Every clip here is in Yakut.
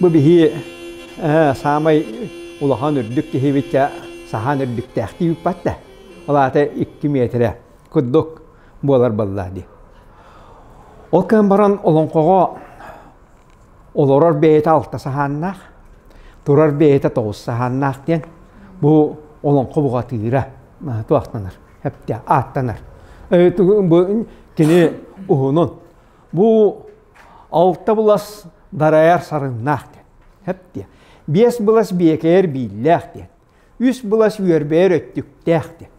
Бу биһи саамай улахан үрдүк киһибит саһаан үрдүктээх диэбиппат да. Ол аата 2 миэтэрэ курдук буолар буолла дии. Ол кэн баран олоҥхоҕо олорор бэйэтэ алта саһааннаах, турар бэйэтэ тоҕус саһааннаах диэн бу олоҥхо бухатыыра туохтанар, эптэ ааттанар. Бу кини уһунун бу алта былас дарайар сарыннаах диэн. Эптэ. Биэс былас биэкэйэр бииллээх диэн. Үс былас үөрбэйэр өттүктээх диэн.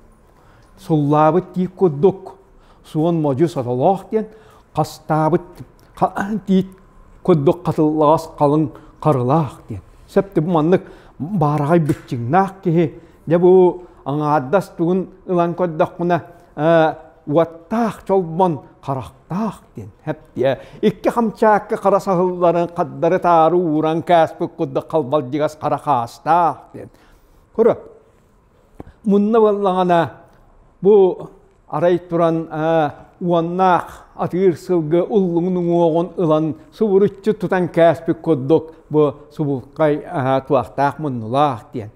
Суллаабыт тиит курдук суон модьу сотолоох диэн хастаабыт тиит курдук хатыллаҕас халыҥ харылаах диэн. Сөп бу маннык баараҕай быччыҥнаах киһи дьэ бу аҥаардас тугун ылан көрдөххүнэ уоттаах чолбон харахтаах диэн хэптиэ икки хамчаакка хара саһылларын хаддары таары ууран кээспит курдук халбалдьыгас хара хаастаах диэн көрө мунна буоллаҕына бу арай туран уоннаах атыыр сылгы уллуҥун уҥуоҕун ылан субуруччу тутан кээспит курдук бу субулкай туохтаах муннулаах диэн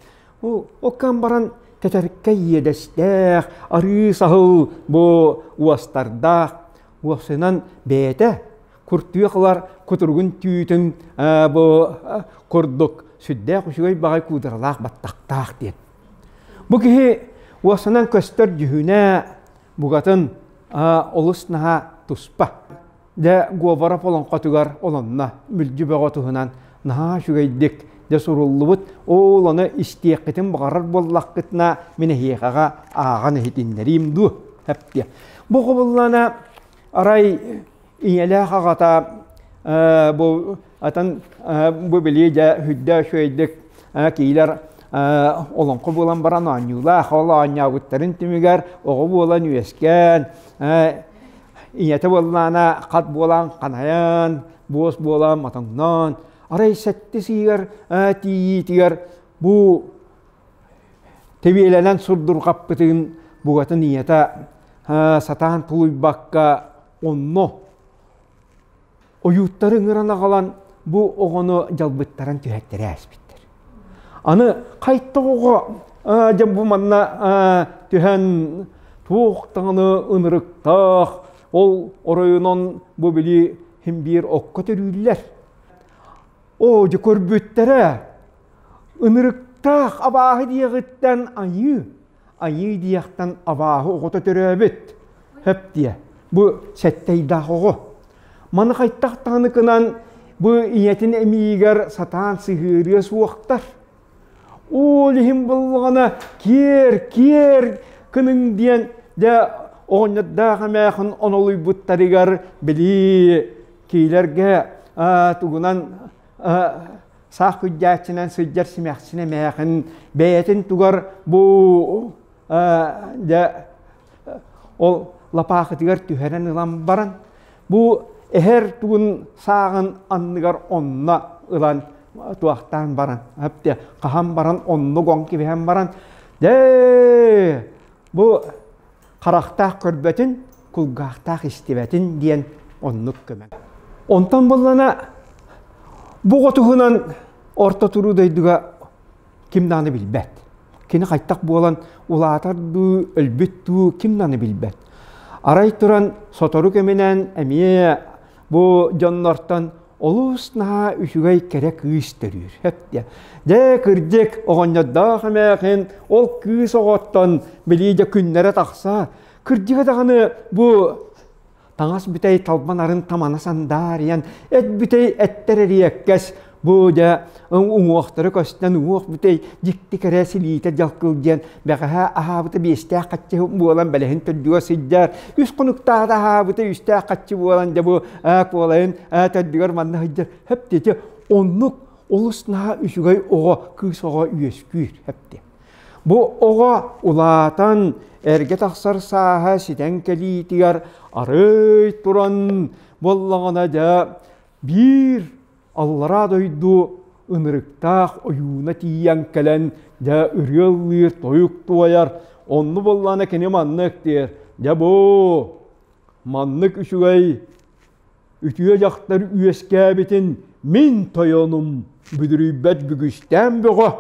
Оккан баран тэтэркэй иэдэстээх, арыы саһыл бу уостардаах, уопсайынан бэйэтэ куртуйах ылар кутуругун түүтүн бу курдук сүрдээх үчүгэй баҕай куударалаах баттахтаах диэн. Бу киһи уосанан көстөр дьүһүнэ бугатын олус наһаа туспа. Дьэ, Говоров олоҥхотугар олонно Мүлдьү Бөҕө туһунан наһаа үчүгэйдик дьэ суруллубут. Ол ону истиэххитин баҕарар буоллаххытына, мин эһиэхэҕэ ааҕан иһитиннэриим дуу, эптиэ. Бу хобуллана арай ийэлээх аҕата бу атын бу били дьэ үрдэ үчүгэйдик киилэр олоҥхо буолан баран оонньуулаах ол оонньообуттарын түмүгэр оҕо буолан үөскээн Ийэтэ буоллаана хат буолан ханайан, буос буолан матоҥноон, арай сэттис ыйыгар тиийиитигэр бу тэбиэлэнэн сурдурҕаппытын бугатын ийэтэ сатаан тулуйбакка онно ойууттары ыҥыран аҕалан бу оҕону дьалбыттаран түһэттэрэ ааспыттар. Аны хайтах оҕо дьэ бу манна түһэн туох даҕаны ынырыктаах ол оройунан бу били син биир окко төрүүллэр. Оо дьэ көрбүттэрэ ынырыктаах абааһы диэҕиттэн айыы айыы диэхтэн абааһы оҕото төрөөбүт. Хөп диэ. Бу сэттэйдаах оҕо. Маны хайтах даҕаны гынан бу ийэтин эмиийигэр сатаан сыһыарыа суохтар. Ол иһин буллаҕына киэр, киэр кыныҥ диэн дьэ оҕонньордоох эмээхин онолуйбуттарыгар били киилэргэ тугунан саах күрдьээччинэн сылдьар симэхсин эмээхин бэйэтин тугар бу дьэ ол лапаахытыгар түһэрэн ылан баран бу эһэр тугун сааҕын анныгар онно ылан туохтаан баран хаһан баран оннук оҥ кибиһэн баран дьэ бу харахтаах көрбөтүн, кулгаахтаах истибэтин диэн оннук көмө. Онтон буллана бу оҕо орто туруу дойдуга ким даҕаны билбэт. Кини хайтах буолан улаатар дуу, өлбүт дуу ким даҕаны билбэт. Арай туран сотору кэминэн эмиэ бу дьоннортон олус наһаа үчүгэй кэрэ кыыс төрүүр. Дьэ кырдьык оҕонньордоох эмээхин ол кыыс оҕоттон билии дьэ күннэрэ тахса кырдьыга даҕаны бу таҥас бүтэй талбан арын тамана сандаарыйан эт бүтэй эттэр эриэккэс бу дьэ уҥуохтары көстөн уҥуох бүтэй дьикти кэрэ силиитэ дьалкыл диэн бэҕэһээ аһаабыта биэстээх хаччы буолан бэлэһин төрдүгэр сылдьар үс хонуктаата аһаабыта үстээх хаччы буолан дьэ бу куолайын төрдүгэр манна сылдьар хөп диэти оннук олус наһаа үчүгэй оҕо кыыс оҕо үөскүүр хөп диэ бу оҕо улаатан эргэ тахсар сааһа ситэн кэлиитигэр арый туран буоллаҕына дьэ биир Аллараа дойду ынырыктаах ойууна тиийэн кэлэн дьэ ырыа ыллыыр, тойук туойар. Онну буоллаҕына кини маннык диир: «Дьэ бу маннык үчүгэй үтүө дьахтар үөскээбитин мин тойонум. Бүдүрүйбэт бүгүстээн бөҕө.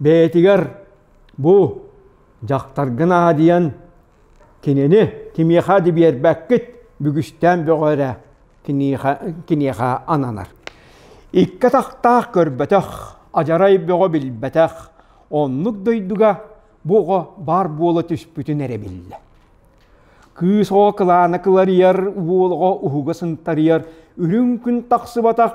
Бэйэтигэр бу дьахтаргын аадыйан кинини кимиэхэ да биэрбэккит бүгүстээн бөҕө эрэ киниэхэ ананар. Икки атахтаах көрбөтөх, адьарай бөҕө билбэтэх, оннук дойдуга бу оҕо баар буола түспүтүн эрэ биллэ. Кыыс оҕо кылаана кыларыйар, уол оҕо уһуга сынтарыйар, үрүҥ күн тахсыбатах,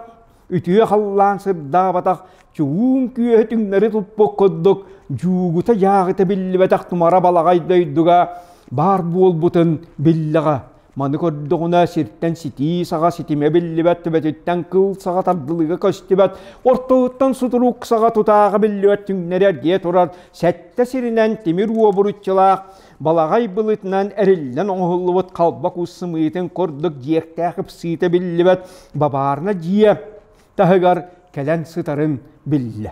үтүө халлаан сырдаабатах, чугуун күөһэ түҥнэри туппут курдук дьуугута-дьааҕыта биллибэтэх тумара балаҕай дойдуга баар буолбутун биллэҕэ. Маны көрдөҕүнэ сиртэн ситии саҕа ситимэ биллибэт, төбөтүттэн кыл саҕа тардылыга көстүбэт, ортотуттан сутурук саҕа тутааҕа биллибэт түҥнэри эргийэ турар сэттэ сиринэн тимир уобуруччулаах балаҕай былытынан эриллэн оҥоһуллубут халба кус сымыытын курдук дьиэктээх ыпсыыта биллибэт бабаарына дьиэ таһыгар кэлэн сытарын биллэ.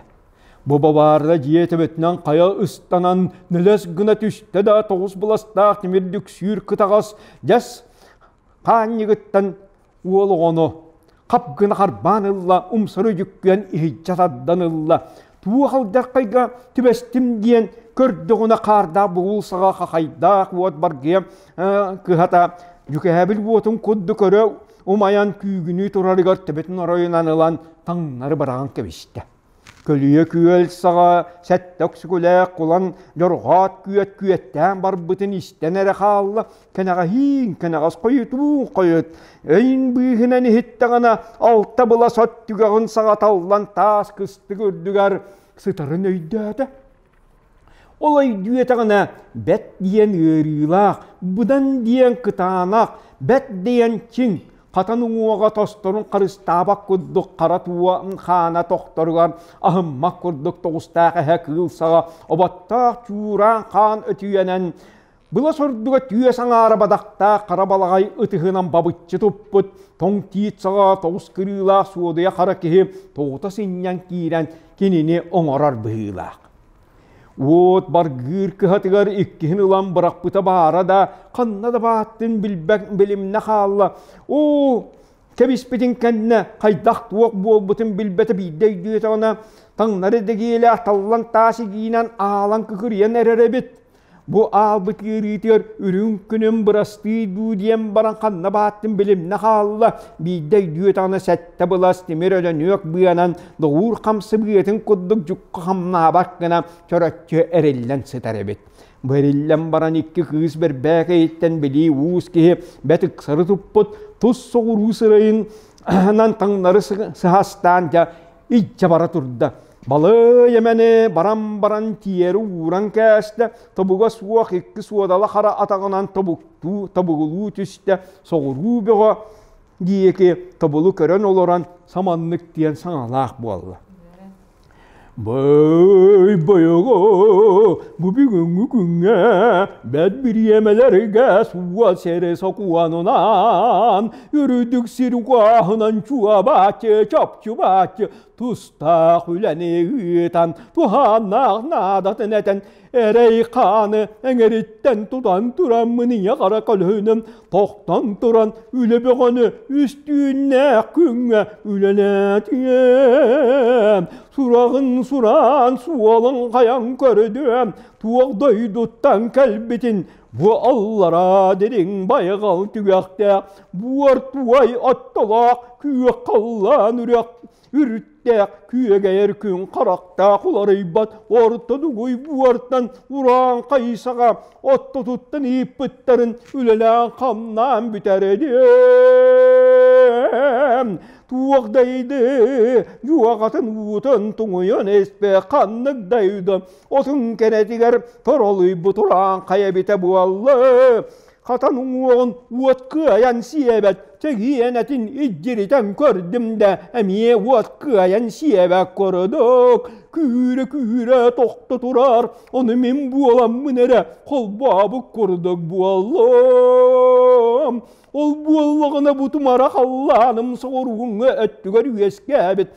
Бу бабаарына дьиэ төбөтүнэн хайа ыстанан нэлэс гына түстэ да тоҕус быластаах тимир дүксүүр кытаҕас дьэс хаанньыгыттан уол оҕону хап гына харбаан ылла, умсары дьүккүйэн иһиччэ тардан ылла. Туох алдьархайга түбэстим диэн көрдөҕүнэ хаардаах бугул саҕа хахайдаах уот баргыйа кыһата дьүкээбил уотун курдук көрө умайан күүгүнүү турарыгар төбөтүн оройунан ылан таҥнары быраҕан кэбистэ. Көлүйэ күөл саҕа сэттэ өксүкүлээх кулан дьорҕоот күөт күөттээн барбытын истэн эрэ хаалла, кэнэҕэһиин кэнэҕэс хойутуун хойут, өйүн быыһынан иһиттэҕинэ алта былас от түгэҕин саҕа таллан таас кыстык үрдүгэр сытарын өйдөөтө. Ол өйдүөтэҕинэ бэт диэн ыарыылаах, быдан диэн кытаанах, бэт диэн чиҥ, хатан уҥуоҕа тосторун харыстаабат курдук хара туо хаана тохторугар аһыммат курдук тоҕустаах эһэ кыыл саҕа оботтоох чуураан хаан өтүйэнэн Былас ордуга түө саҥаара бадахтаах хара балаҕай ытыһынан бабыччы туппут, тоҥ тиит саҕа тоҕус кырыылаах суодуйа хара киһи тоҕута сынньан киирэн кинини оҥорор быһыылаах. Уот баргыыр кыһатыгар иккиһин ылан бырахпыта баара да, ханна да бааттын билбэк билимнэ хаалла. Оо, кэбиспитин кэннэ хайдах туох буолбутун билбэтэ биирдэ өйдүөтэҕинэ, таҥнары дэгиэлээх таллан таас игиинэн аалан кыкырыйан эрэр эбит. Бу аалбыт ыарыытыгар үрүҥ күнүм бырастыы дуу диэн баран ханна бааттын билимнэ хаалла. Биирдэ өйдүөтэҕинэ сэттэ былас тимир өлөнүөх быанан доҕуур хамсы быатын курдук дьукка хамнаабат гына чороччу эриллэн сытар эбит. Бу эриллэн баран икки кыыс бэрбээкэйиттэн билии уус киһи бэт ыксары туппут тус соҕуруу сырайынан таҥнары сыһастаан дьэ илдьэ бара турда. Балый эмэни баран-баран тиэри ууран кээстэ, тобуга суох икки суодала хара атаҕынан тобуктуу, тобугулуу түстэ, соҕуруу бөҕө диэки тобулу көрөн олорон саманнык диэн саҥалаах буолла. Бай бойого бу бүгүҥҥү күҥҥэ бэт бириэмэлэргэ суол сири сокуонунан үрдүк сир угааһынан чуобааччы чопчубааччы тустаах үлэни ыытан туһааннаах наадатын этэн эрэй хааны эҥэриттэн тутан тураммын ийэ хара көлөһүнүм тохтон туран үлэ бөҕөнү үстүүннээх күҥҥэ үлэлээтиэм сураҕын сураан суолун хайан көрдүөм туох дойдуттан кэлбитин бу аллараа дириҥ байҕал түгэхтээх буор туой оттолоох күөх халлаан үрэх үрүттээх күөгэйэр күн харахтаах уларыйбат орто дугуй буортан ураан хайысаҕа оттотуттан ииппыттарын үлэлээн хамнаан бүтэрдим туох дайды дьуоҕатын уутун туҥуйан испэ ханнык дайды отун кэнэтигэр торолуйбут ураан хайа эбитэ буолла Хатан уҥуоҕун уот кыайан сиэбэт, чэгиэнэтин илдьиритэн көрдүм да, эмиэ уот кыайан сиэбэт курдук. Күүрэ-күүрэ тохто турар, ону мин буоламмын эрэ холбообут курдук буоллум. Ол буоллаҕына бу тумара халлааным соҕурууҥҥа өттүгэр үөскээбит.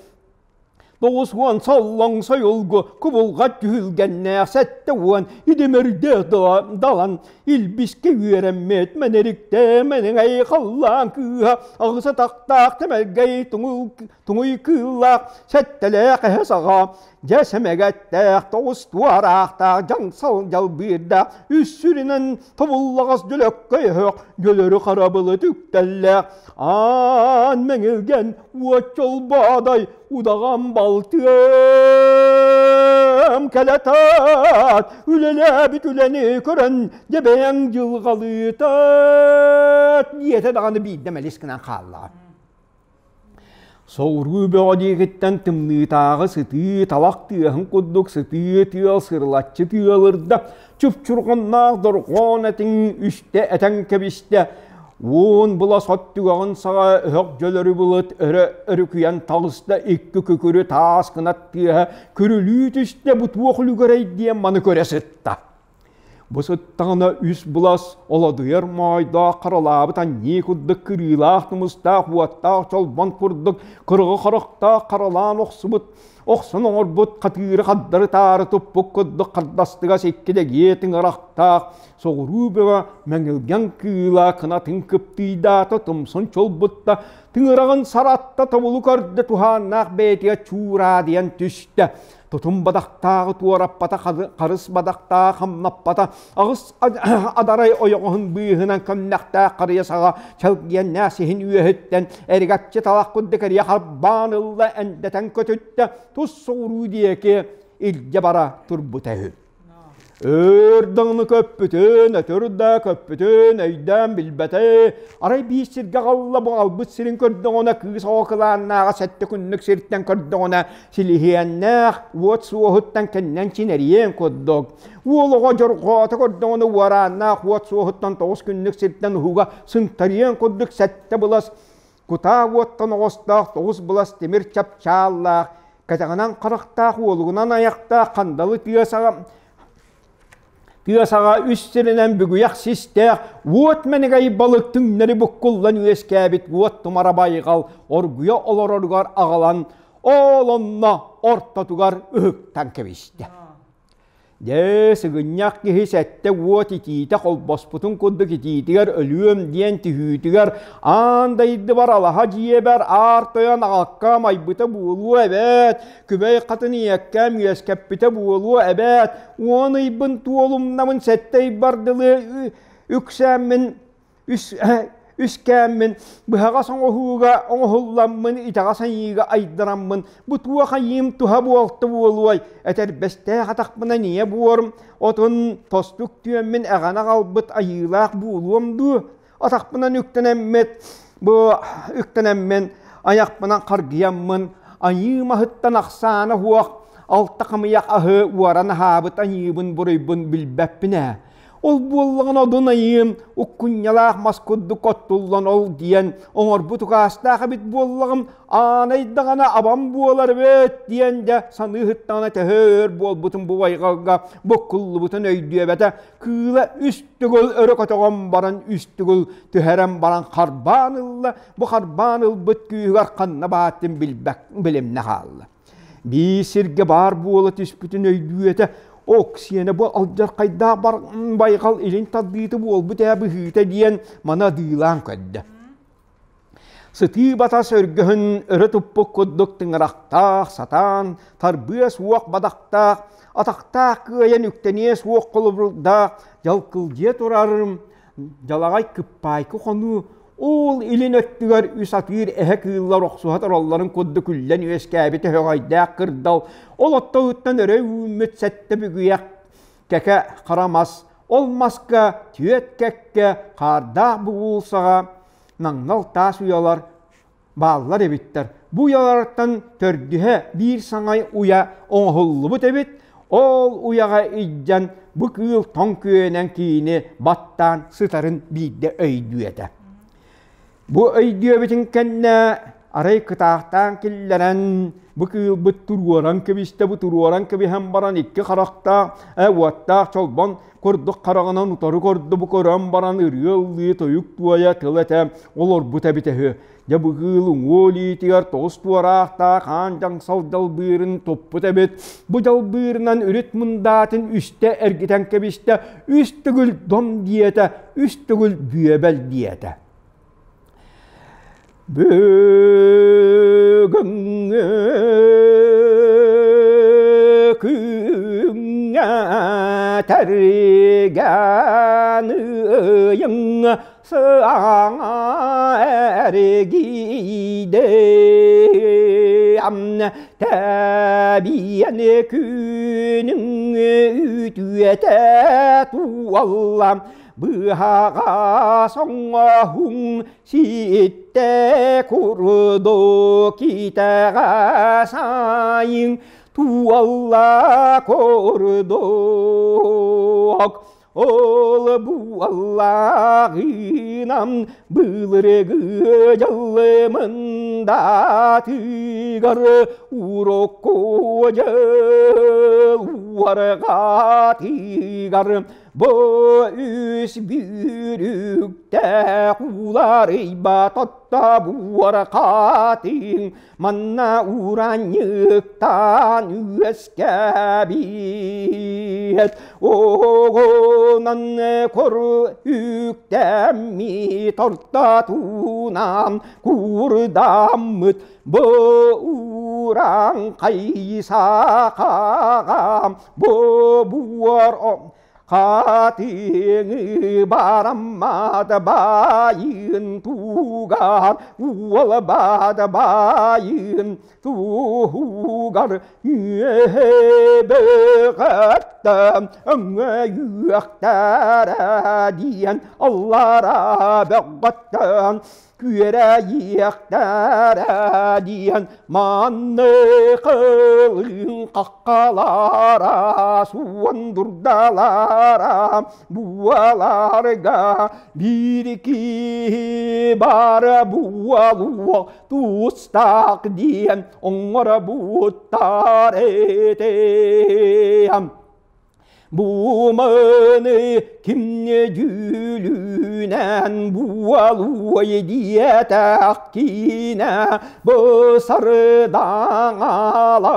90 соллоҥ сойулгу кубулҕа түһүлгэннээх 70 идимэрдээх далан илбискэ үөрэммит мэнэриктэ мэнэҥэй халлаан кыыһа аҕыс атахтаах тэмэлгэй туҥуй кыыллаах сэттэлээх эһэ саҕа дьэ сэмэгэттээх тоҕус туораахтаах дьаҥсал дьалбыырдаах үс сүрүнэн тобуллаҕас дьөлөккөй өһөх дьөлөрү харабылы түктэллээх аан мэҥилгэн уот чолбоодай удаҕан балтыам кэлэтаат үлэлээбит үлэни көрөн дьэбэйэҥ дьылҕалыытаат диэтэ даҕаны биирдэ мэлис гынан хааллаҕа. Соҕуруу бөҕө диэкиттэн тымныытааҕы сытыы талах тыаһын курдук сытыы тыал сырылаччы тыалырда, чупчурҕаннаах дорҕоон этиҥ үстэ этэн кэбистэ. Уон була сот түгэҕин саҕа өһөх дьөлөрү былыт өрө өрүкүйэн таҕыста, икки күкүрү таас кынат тыаһа күрүлүү түстэ, бу туох үлүгэрэй диэн маны көрө сытта. Бу сыттаҕына үс былас олодуйар моойдоох харалаабыт анньыы курдук кырыылаах тумустаах уоттаах чолбон курдук кырыҕы харахтаах харалаан охсубут охсон оҥорбут хатыыры хардары таары туппут курдук хардастыгас икки дэгиэ тыҥырахтаах соҕуруу бөҕө мэҥилгэн кыыла кынатын кыптыйдаата тумсун чолбутта тыҥыраҕын саратта тобулу көрдө туһааннаах бэйэтигэр чуураадыйан түстэ. Тутум бадахтааҕы туораппата, харыс бадахтааҕы хамнаппата, аҕыс адарай ойоҕоһун быыһынан көмнөхтөөх харыйа саҕа чэлгиэннээх сиһин үөһүттэн эригаччы талах курдук эрийэ харбаан ылла, эндэтэн көтүттэ, тус соҕуруу диэки илдьэ бара турбута үһү. Өр даҕаны көппүтүн, өтөр да көппүтүн өйдөөн билбэтэ. Арай биир сиргэ аҕалла бу аҕалбыт сирин көрдөҕүнэ, кыыс оҕо кылааннааҕа сэттэ күннүк сиртэн көрдөҕүнэ, силиһиэннээх уот суоһуттан кэннэн чинэриэн курдук. Уол оҕо дьорҕоото көрдөҕүнэ, уорааннаах уот суоһуттан тоҕус күннүк сиртэн уһуга сынтарыан курдук сэттэ былас кутаа уоттан оҕостоох тоҕус былас тимир чапчааллаах кэтэҕинэн харахтаах уолугунан айахтаах хандалы тыа саҕа тыа саҕа үс сиринэн бүгүйэх систээх уот мэнигэй балык түҥнэри буккуллан үөскээбит уот тумара байҕал оргуйа олороругар аҕалан ол онно ортотугар ыһыктан кэбистэ. Дьэ, сыгынньах киһи сэттэ уот итиитэ холбоспутун курдук итиитигэр өлүөм диэн түһүүтүгэр аан дайдыбар алаһа дьиэбэр аар тойон аҕаккам айбыта буолуо эбээт, күбэй хатын ийэккэм үөскэппитэ буолуо эбээт, уон ыйбын туолумнабын сэттэ ыйбар дылы үксээммин үс үскээммин быһаҕас оҥоһууга оҥоһулламмын итэҕэс айыыга айдараммын бу туох айыым туһа буолта буолуой этэрбэстээх атахпынан ийэ буорум отун тостук түөммүн эҕэн аҕалбыт айыылаах буолуом дуу атахпынан үктэнэммит бу үктэнэммин айахпынан харгыйаммын айыы маһыттан ахсаана суох алта хамыйах аһы уоран аһаабыт айыыбын буруйбун билбэппин ээ Ол буоллаҕына одун айыым уккунньалаах мас курдук оттуллан ол диэн оҥорбут укаастаах эбит буоллаҕым аанайдаҕына абам буолар эбит диэн дьэ саныы сыттаҕына төһө өр буолбутун бу байҕалга буккуллубутун өйдүөбэтэ кыыла үс төгүл өрө көтөҕөн баран үс төгүл түһэрэн баран харбаан ылла бу харбаан ылбыт күүһүгэр ханна бааттын билбэк билимнэ хаалла Биир сиргэ баар буола түспүтүн өйдүү этэ, ок сиэнэ бу алдьархайдаах байҕал илин тардыыта буолбут ээ быһыыта диэн маны адыылаан көрдө. Сытыы батас өргөһүн өрө туппут курдук тыҥырахтаах, сатаан, тарбыа суох бадахтаах, атахтаах кыайан үктэниэ суох холобурдаах дьалкылдьыйа турарым, дьалаҕай кыппаайкы хонуу Ол илин өттүгэр үс атыыр эһэ кыыллар охсуһа туралларын курдук күллэн үөскээбит өһөҕөйдөөх кырдал, ол оттоһуттан өрө үүммүт сэттэ бүгүйэх кэкэ хара мас, ол маска түөт кэккэ хаардаах бугуулсаҕа наҥнал таас уйалар бааллар эбиттэр. Бу уйалартан төрдүһэ биир саҥай уйа оҥоһуллубут эбит. Ол уйаҕа илдьэн бу кыыл тоҥ күөнэн киини баттаан сытарын биирдэ өйдүө этэ. Бу өйдүөбүтүн кэннэ Арай кытаахтаан киллэрэн, бу кыылбыт туруоран кэбистэ, бу туруоран кэбиһэн баран икки харахтаах, уоттаах чолбон курдук хараҕынан утары көрдө, бу көрөн баран ырыа ыллыы, тойук туойа, тыл этэ олорбут эбитэ үһү. Дьэ бу кыыл уҥуо илиитигэр тоҕус туораахтаах аан дьаҥсал дьалбыырын туппут эбит. Бу дьалбыырынан үрүт мындаатын үстэ эргитэн кэбистэ, үс төгүл дом диэтэ, үс төгүл бүөбэл диэтэ. Бүгүҥҥү күҥҥэ тэригэн ыйыҥ саҥа эргийдэ Тэбиэн күнүҥ үтүөтэ туолла Быһаҕас оҥоһуҥ ситтэ курдук итэҕэс айыҥ туолла курдук ол буоллаҕынан былыргы дьылымындатыгар урукку дьыл уорҕатыгар Бу үс бүүрүктээх уларыйбат отто буор хатыҥ манна уранньыктаан үөскээбит. Оҕунан кур үктэммит ортотунан куурдаммыт бу ураҥ хайсахаҕа бу буор Хатыҥы бараммат баайын тугар, уолбат баайын туһугар үөһэ өҥөйүөхтэрэ диэн аллара бөҕөттөн күөрэйиэхтэрэ диэн манны кылын хаххалара суон дурдалара буоларга биир киһи баара буолуо тустаах диэн оҥоробуттар этэ. Бу маны кимне дьүүлүнэн буолуой диэтэх киинэ бу сардаҥала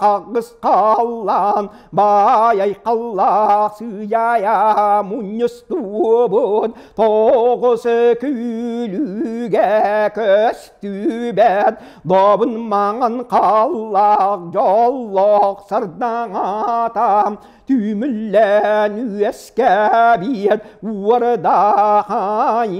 хаҕыс халлаан баай айхаллаах сыйая мунньустуубут тоҕус күлүгэ көстүбэт добун маҥан халлаах дьоллоох сардаҥата түмүллэн үөскээбиэт уордаахайы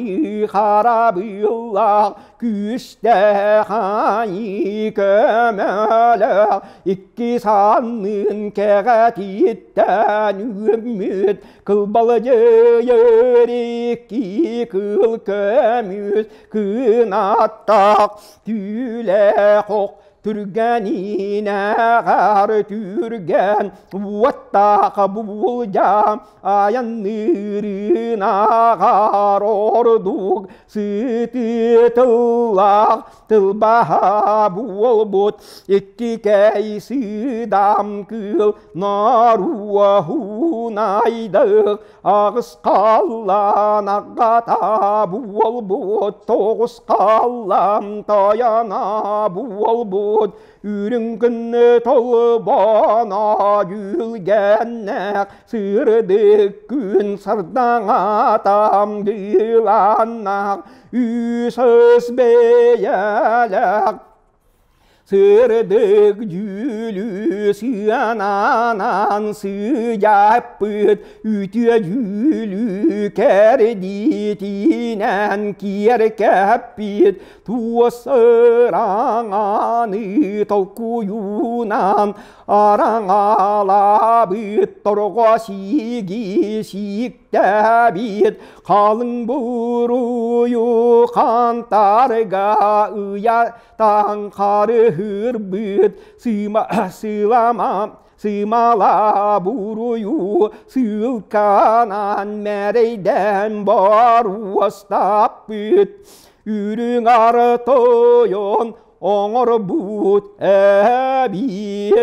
харабыыллаах күүстээх айыы көмөлөөх икки саннын кэҕэтиттэн үөммүт кылбалдьыйыр икки кыл көмүс кынаттаах түүлээх ох түргэнинээҕэр түргэн уоттаах буулдьа айанныырынааҕар ордук сытыы тыллаах тылбаһа буолбут икки кэй сыдам кыыл норуоһунайдык Аҕыс халлаан аҕата буолбут, тоҕус халлаан тойоно буолбут, үрүҥ күннү толбоно дьүлгэннээх сырдык күн сардаҥата дыыланнаах үс ыс бэйэлээх Сырдык дьүүлү сыананан сыдьаппыт үтүө дьүүлү кэрдиитинэн киэркэппит туос ыраҥаны толкуйунан араҥалаабыт торҕо сиги сиик Тэбиит халыҥ буруйу хантарга ыйа таҥхарыһырбыт сыма сылама сымала буруйу сыылканан мэрэйдэн боруостаппыт үрүҥ ар тойон. оҥорбут эбиэт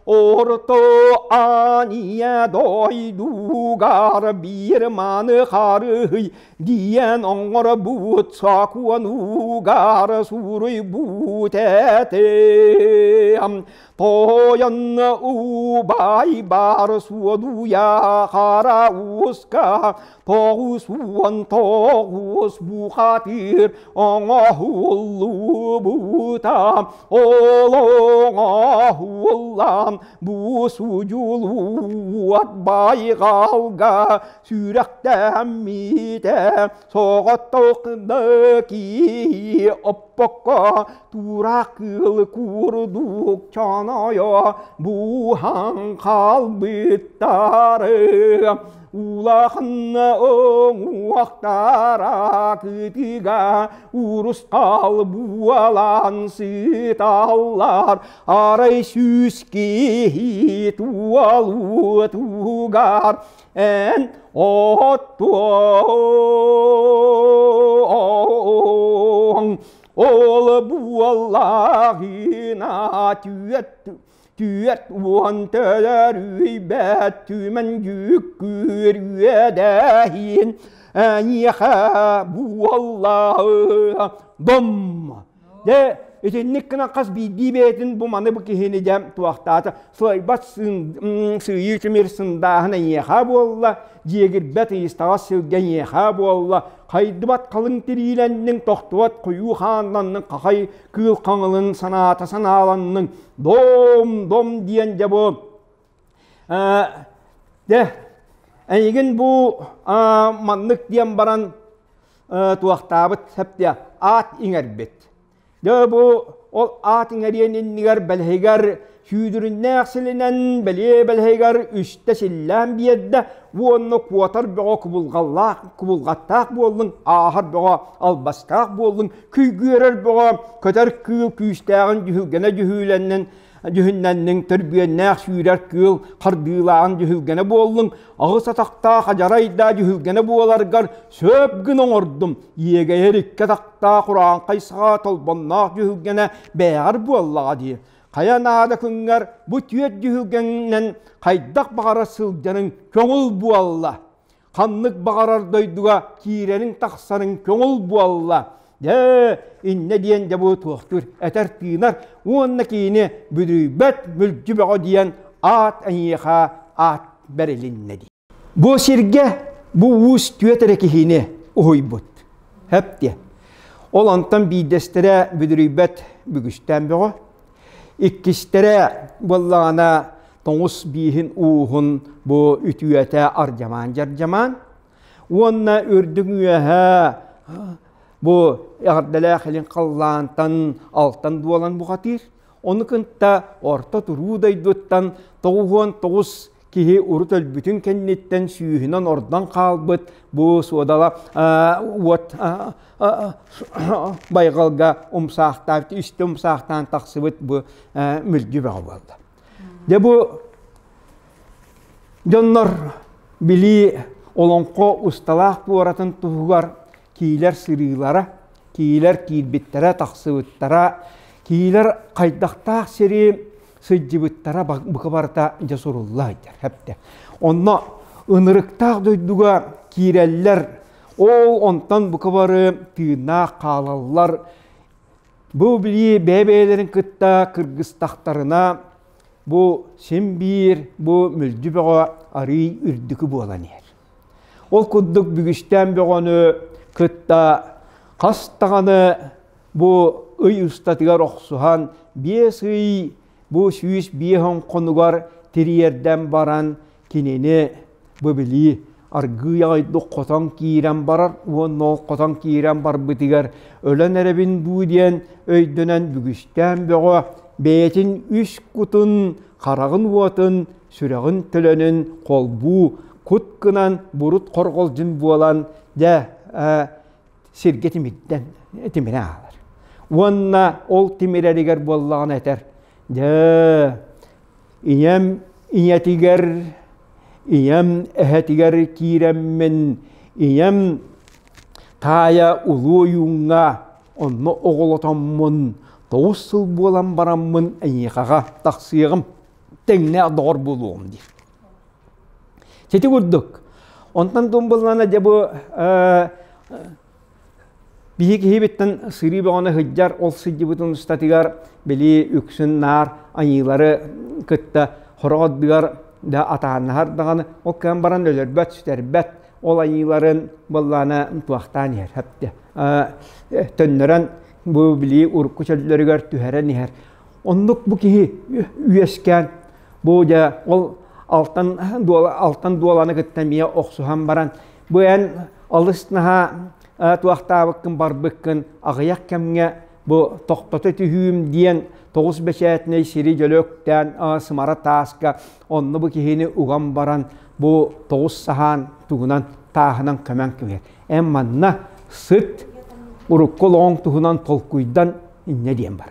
Орто Ания дойдугар биир маны харыһый диэн оҥорбут сокуонугар суруйбут этим. Тойон убай бар суодуйа хара уска 99 бухатыр оҥоһуллубута ол оҥоһуллан бу судьулуот байҕалга сүрэхтэммитэ соҕотох да киһи оппокко тура кыыл курдук чонойо буһан хаалбыттары Улахан уҥуохтара кытыга урусхал буолан сыталлар, арай сүүс киһи туолуутугар эн оттуоҥ. Ол буоллаҕына түөт 40 төлөрүйбэт түмэн дьүккүр үөдэһин эйиэхэ буолла дом дьэ итинник гынан хас биирдии бэйэтин бу маны бу киһини дьэ туохтаата сылайбат сыыйыы тимир сындааһын эйиэхэ буолла дьиэгирбэт ыйыстаҕас силгэ эйиэхэ буолла хайдыбат халыҥ тириилэнниҥ тохтубат хойуу хааннанныҥ хахай кыыл хаҥылын санаата санааланныҥ дом дом диэн дьэ бу дьэ эйигин бу маннык диэн баран туохтаабыт сэптиэ аат иҥэрбит дьэ бу ол аат иҥэриэн иннигэр бэлэһигэр сүүдүрүннээх силинэн бэлиэ бэлэһигэр үстэ силлээн биэрдэ уонна куотар бөҕө кубулҕаллаах кубулҕаттаах буоллуҥ ааһар бөҕө албастаах буоллуҥ күйгүөрэр бөҕө көтөр кыыл күүстээҕин дьүһүлгэнэ дьүһүүлэннин дьүһүннэнниҥ төрбүөннээх сүүрэр кыыл хардыылааҕын дьүһүлгэнэ буоллуҥ аҕыс атахтаах адьарай да дьүһүлгэнэ буоларгар сөп гын оҥордум иэгэйэр икки атахтаах урааҥхай саҕа толбонноох дьүһүлгэнэ бэйэҕэр буоллаҕа дии хайа наада күҥҥэр бу түөрт дьүһүлгэннэн хайдах баҕарар сылдьарыҥ көҥүл буолла ханнык баҕарар дойдуга киирэриҥ-тахсарыҥ көҥүл буолла. Дьэ, иннэ диэн дьэ бу туохтуур этэр-тыынар уонна киини бүдүрүйбэт мүлдьү бөҕө диэн аат эйиэхэ аат бэрилиннэ дии. Бу сиргэ бу уус түөт эрэ киһини уһуйбут. Хэп диэ. Ол онтон биирдэстэрэ бүдүрүйбэт бүгүстээн бөҕө. Иккистэрэ буоллаҕына тоҥус бииһин ууһун бу үтүөтэ ардьамаан-дьардьамаан уонна үрдүк үөһэ бу эҕэрдэлээх илин халлаантан алтан дуолан бухатыыр. Ону кытта орто туруу дойдуттан 99 киһи урут өлбүтүн кэнниттэн сүүһүнэн ордон хаалбыт бу суодала уот байҕалга умсаахтаабыт үстэ умсаахтаан тахсыбыт бу мүлдьү бөҕө буолла. Дьэ бу дьоннор билии олоҥхо усталаах куоратын туһугар киилэр сырыылара, киилэр киирбиттэрэ, тахсыбыттара, киилэр хайдахтаах сири сылдьыбыттара бука барыта дьэ сурулла сылдьар хэптэ. Онно ынырыктаах дойдуга киирэллэр, ол онтон бука бары тыыннаах хаалаллар. Бу билии бэйэ-бэйэлэрин кытта кыргыстахтарына, бу син биир бу мүлдьү бөҕө арыый үрдүкү буолан иһэр. Ол курдук бүгүстээн бөҕөнү кытта хас даҕаны бу ый устатыгар охсуһан 5 ый бу 105 хонугар тириэрдэн баран кинини бу билии аргыый аҕайдык хотон киирэн барар уонна ол хотон киирэн барбытыгар өлөн эрэбин дуу диэн өйдөнөн бүгүстээн бөҕө бэйэтин үс кутун хараҕын уотун сүрэҕин төлөнүн холбуу кут гынан бурут хорҕолдьун буолан дьэ сиргэ тимирдэн тимирэ аалар. Уонна ол тимирэригэр буоллаҕына этэр дьэ ийэм ийэтигэр ийэм эһэтигэр киирэммин ийэм Таайа улуу ойууҥҥа онно оҕолотоммун 9 сыл буолан бараммын эйиэхэҕэ тахсыаҕым, тэҥнээх доҕор буолуоҕум диир. Сити курдук. Онтон тумбуллана дьэ бу биһи киһибиттэн сырыы бөҕөнө сылдьар, ол сылдьыбытын устатыгар били үксүн наар айыылары кытта хороҕ ардыгар да атааннаһар даҕаны, ол кыан баран өлөрбөт, сүтэрбэт, ол айыыларын быллаана туохтаан иһэр, төннөрөн бу били урукку чөллөрүгэр түһэрэн иһэр. Оннук бу киһи үөскээн бу дьэ ол алтан дуола алтан дуоланы кытта эмиэ охсуһан баран бу эн алыс наһаа туохтаабыккын барбыккын аҕыйах кэмҥэ бу тохтото түһүүм диэн тоҕус бэчээтинэй сири дьөлөктөөн сымара тааска онно бу киһини уган баран бу тоҕус саһаан тугунан тааһынан көмөн кэбиһэр эн манна сыт урукку олоҕуҥ туһунан толкуйдан инньэ диэн бар.